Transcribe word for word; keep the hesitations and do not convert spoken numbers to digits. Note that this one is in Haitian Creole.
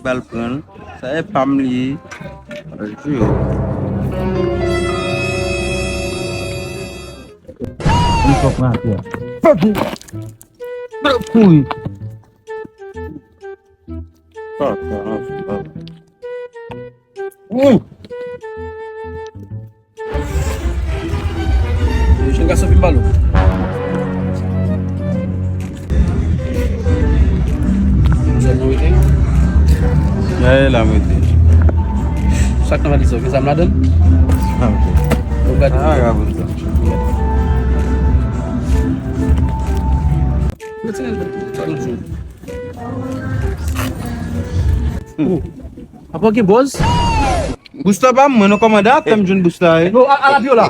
Bal pran l. Sa e pa m li ye. Al jwe. Li fòk nan atè a. Fòk li. Kouri. Fòk, fòk, fòk. Ouh! Jèn gason, vin balo. Zòn nou rete? Gade la, mete. Sa k nan valiz ou? Gen zam ladan l? Ah, ok. Bon, gade. Ah, gade sa. Retire l, sa nou jwenn. Apa gen bòz? Bous la pa mwen, non, kòmandan, atè m jwenn bous la, wi. Yo, a, a lapyo la.